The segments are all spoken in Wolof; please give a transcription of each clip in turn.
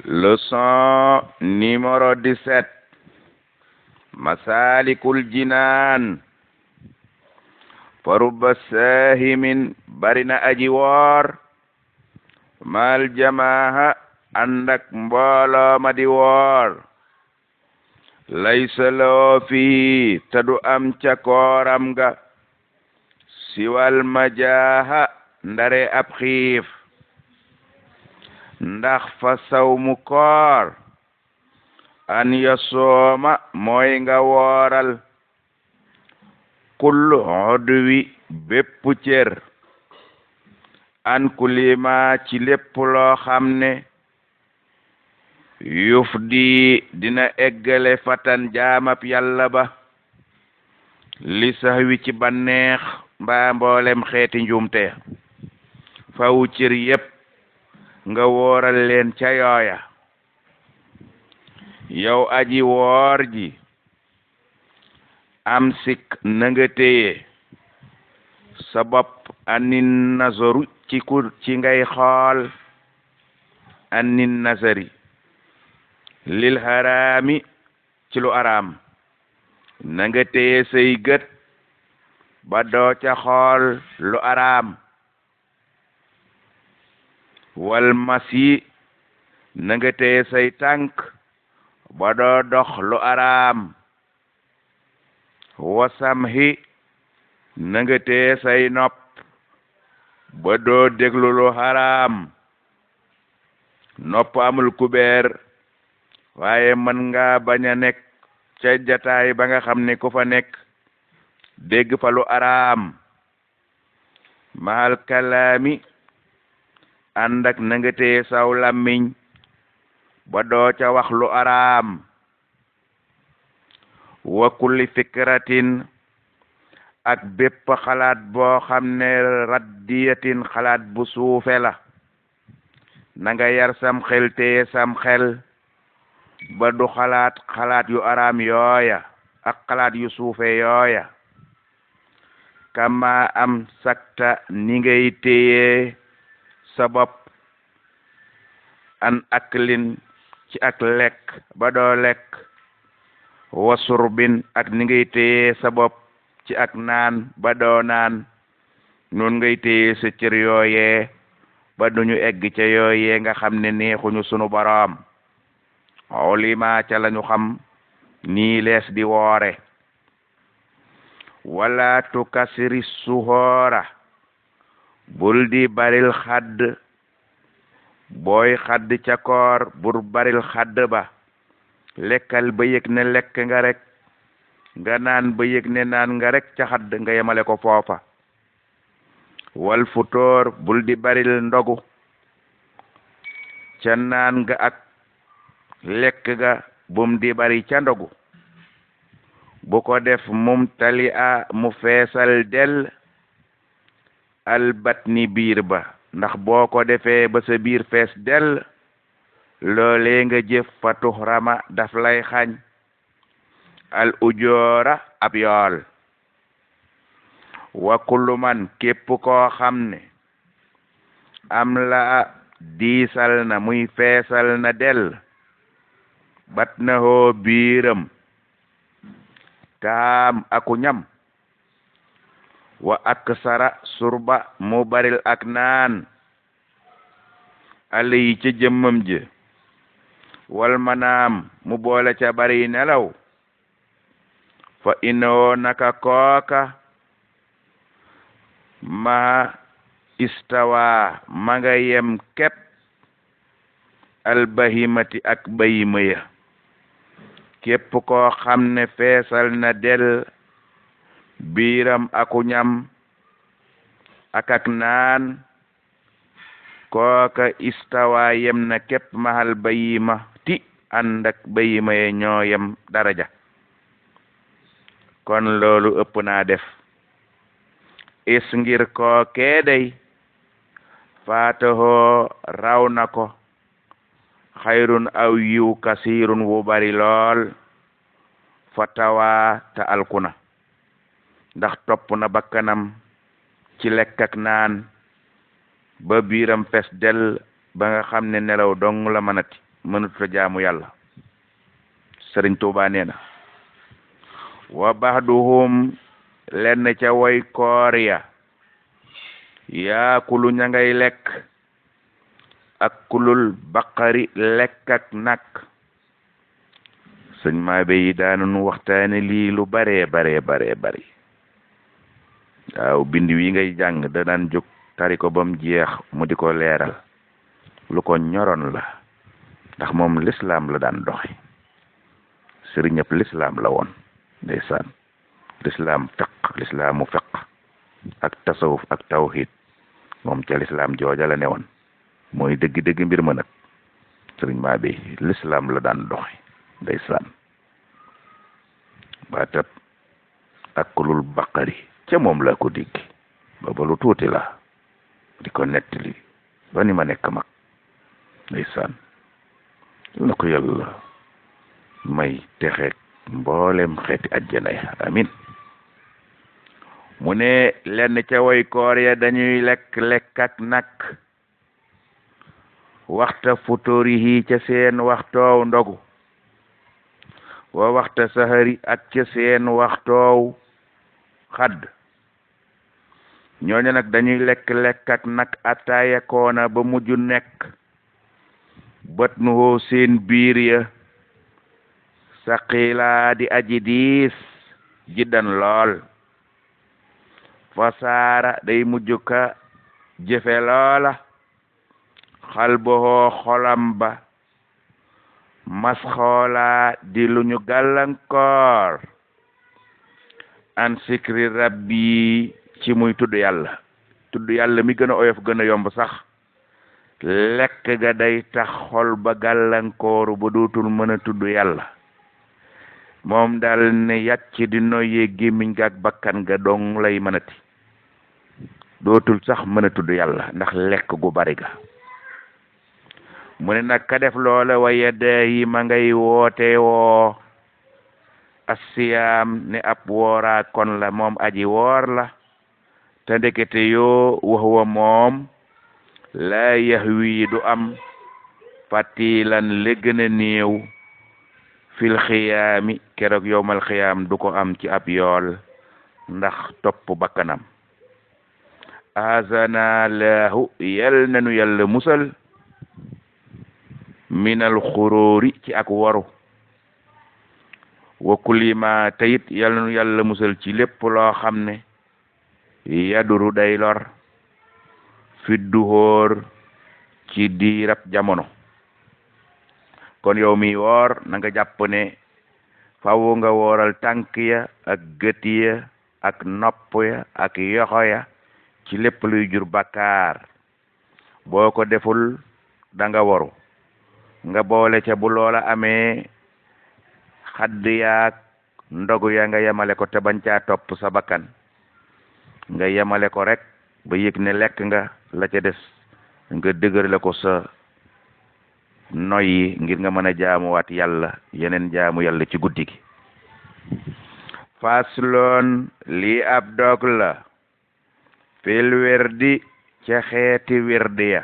Leçon numéro 17. Masalikul Jinaan. Faruba sahimin barina aji woor mal jamaaha andak mbooloo ma di woor laysa loo fi tadu am ca kooram ga siwal majaaha ndare ab xiif ndax fa sawmu koor an yasooma mooy nga wooral kullu odwi bépp cër an kulima ci lépp loo xam ne yuf di dina eggale fatan jaamab yàlla ba li sax wi ci banneex mbaa mboolem xeeti njuumte fawu cër yépp nga wooral leen ca yooya yow aji woor ji am sik na nga téye sa bopp anin nazaru ci ngay xool anin nazari lil harami ci lu araam na nga téye say gët ba doo ca xool lu araam wal masi na nga téye say tànk ba doo dox lu araam wasamhi na nga téye say nopp ba doo déglu lu haram nopp amul kubeer waaye mën nga bañ a nekk ca jataay ba nga xam ne ku fa nekk dégg fa lu araam mahal kalaami ànd ak na nga téye saw làmmiñ ba doo ca wax lu araam wa kulli fikratin ak bépp xalaat boo xam ne raddiyatin xalaat bu suufe la na nga yar sam xel téye sam xel ba du xalaat yu araam yooya ak xalaat yu suufe yooya kama am sakta ni ngay téye sa bopp an aklin ci ak lekk ba doo lekk wa surbin ak ni ngay téye sa bopp ci ak naan ba doo naan noon ngay téye sa cër yooyee ba duñu egg ca yooyee nga xam ne neexuñu sunu boroom olima ca lañu xam nii lees di woore wala tukasiri suhoora bul di baril xadd booy xadd ca koor bur baril xadd ba lekkal ba yëg ne lekk nga rek nga naan ba yëg ne naan nga rek ca xadd nga yemale ko foofa wal futóor bul di baril ndogu ca naan nga ak lekk ga bum di bari ca ndogu bu ko def mum tali a mu feesal del albatni biir ba ndax boo ko defee ba sa biir fees del loolee nga jëf fa tuhrama daf lay xañ al ujoora ab yool wa kullu man képp koo xam ne am la diisal na muy feesal na del bat na hoo biiram taam aku ñam wa aksara surba mu baril ak naan ala yi ca jëmmam je wal manaam mu boole ca bari nelaw fa inoo naka kooka ma istawa ma nga yem képp albahimati ak bayima ya képp koo xam ne feesal na del biiram aku ñam ak naan kooka istawa yem na képp mahal bayima ti ànd ak bayima ye ñoo yem daraja kon loolu ëpp naa def is ngir kookee day faatahoo raw na ko xayrun aw yiw kasirun wu bari lool fatawa ta alkuna ndax topp na bakkanam ci lekk ak naan ba biiram fes del ba nga xam ne nelaw dong la mënati mënut a jaamu yàlla. Sëriñ Tuubaa nee na wa baxduhum lenn ca way koor ya yaakulu ña ngay lekk ak kulul baqari lekk ak nag. sëñ Maabe yi daananu waxtaane lii lu bare bari waaw bind wi ngay jàng da daan jóg tari ko bam jeex mu di ko leeral lu ko ñoroon la ndax moom lislaam la daan doxe sëriñëpp lislaam la woon ndeysaan lislaamu fiq ak tasawuf ak tawhid moom ca lislaam jooja la ne woon mooy dëgg mbir ma nag sëriñ Maabe lislaam la daan doxe ndeysaan baatab ak kulul baqari ca moom la ko digg booba lu tuuti la di ko nettali ba ni ma nekk mag ndeysaan na ko yàlla may texeeg mboolem xeeti àjjana ya amin mu ne lenn ca way koor ya dañuy lekk ak nag waxta futorihi ca seen waxtoow ndogu wa waxta sahari ak ca seen waxtoow xadd ñooñu nag dañuy lekk ak nag ataaya koona ba mujj nekk bët nu hoo seen biir ya saqila di aji diis jiddan lool fasaara day mujj ka jëfe loola xal bohoo xolam ba mas xoola di lu ñu gàllankoor an sikri rabbi ci muy tudd yàlla mi gën a oyof gën a yomb sax lekk ga day tax xol ba gàllankooru ba dootul mën a tudd yàlla moom daal ne yàcc di noyyee gémmiñ ga ak bakkan ga dong lay mënati dootul sax mën a tudd yàlla ndax lekk gu bari ga mu ne nag ka def loola wa yedda yi ma ngay woote woo asiyaam ne ab wooraa kon la moom aji woor la te ndekete yoo wax wa moom laa yahwi du am fatilan le gën a néew fil xiyaami keroog yowmal xiyaam du ko am ci ab yool ndax topp bakkanam azana laahu yal nanu yàlla musal minal xuróori ci ak waru wa kulima tayit yal nanu yàlla musal ci lépp loo xam ne yaduru day lor fiddu hóor ci diirab jamono kon yow mi woor na nga jàpp ne fawu nga wooral tànk ya ak gët ya ak nopp ya ak yoxo ya ci lépp luy jur bakkaar boo ko deful da nga waru nga boole ca bu loola amee xadd yaak ndogu ya nga yemale ko te bañ caa topp sa bakkan nga yemale ko rek ba yëg ne lekk nga la ca des nga dëgërale ko sa noyyi ngir nga mën a jaamuwaat yàlla yeneen jaamu yàlla ci guddi gi fasloon lii ab dog la fil wirdi ca xeeti wirdi ya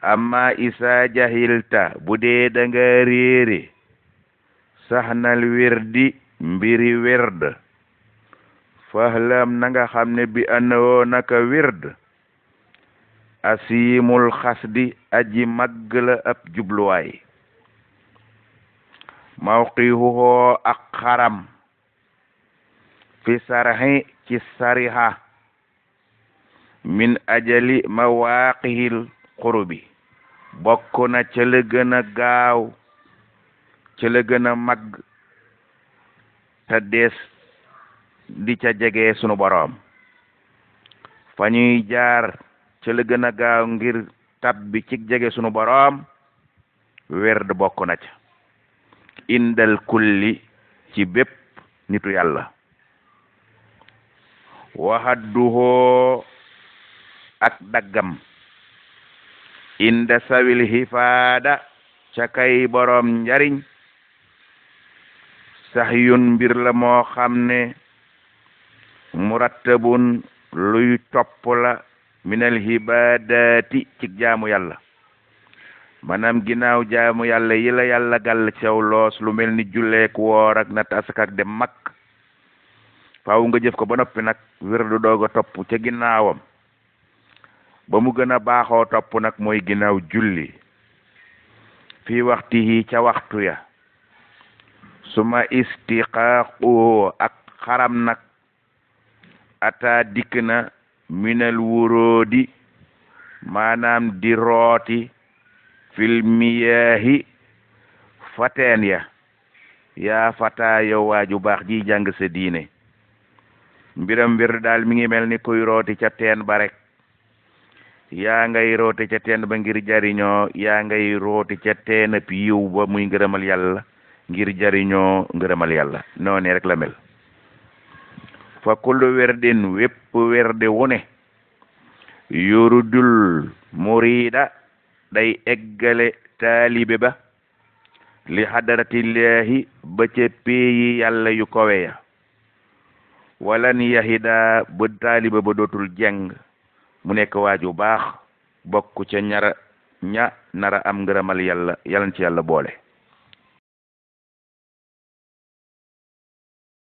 amma isa jahilta bu dee da nga réere saxnal wirdi mbiri wird fahlam na nga xam ne bi anoo naka wird asimul xasdi aji màgg la ab jubluwaay mawqihuhoo ak xaram fi sarhi ci sariha min ajali mawaqihil xurubi bokk na ca la gën a gaaw ca la gën a màgg te dees di ca jege sunu boroom fa ñuy jaar ca la gën a gaaw ngir tabbi ci jege sunu boroom werd bokk na ca indal kulli ci bépp nitu yàlla waxadduhoo ak daggam inda sawil hifaada ca kay boroom njariñ sax yun mbir la moo xam ne murattabun luy topp la minal hibaadaati ci jaamu yàlla maanaam ginnaaw jaamu yàlla yi la yàlla gàll ci aw loos lu mel ni julleek woor ak natt asaka ak dem mag faaw nga jëf ko ba noppi nag wirdu doog a topp ca ginnaawam ba mu gën a baaxoo topp nag mooy ginnaaw julli fii waxtihi ca waxtu ya suma istiqaaqu ak xaram nag ata dikk na minal wuróodi maanaam di rooti fil miyaahi fateen ya yaa fataa yow waaju baax ji jàng sa diine mbiram mbir daal mi ngi mel ni kuy rooti ca teen ba rek yaa ngay rooti ca teen ba ngir jariñoo yaa ngay rooti ca teen ab yiw ba muy ngërëmal yàlla ngir jariñoo ngërëmal yàlla noonu rek la mel fa kullu werdin wépp werde wu ne yurudul murida day eggale taalibe ba li hadaratillahi ba ca péeyi yàlla yu kowe ya walan yahida ba taalibe ba dootul jeng mu nekk waaju baax bokk ca ña nara am ngërëmal yàlla yàlla ci yàlla boole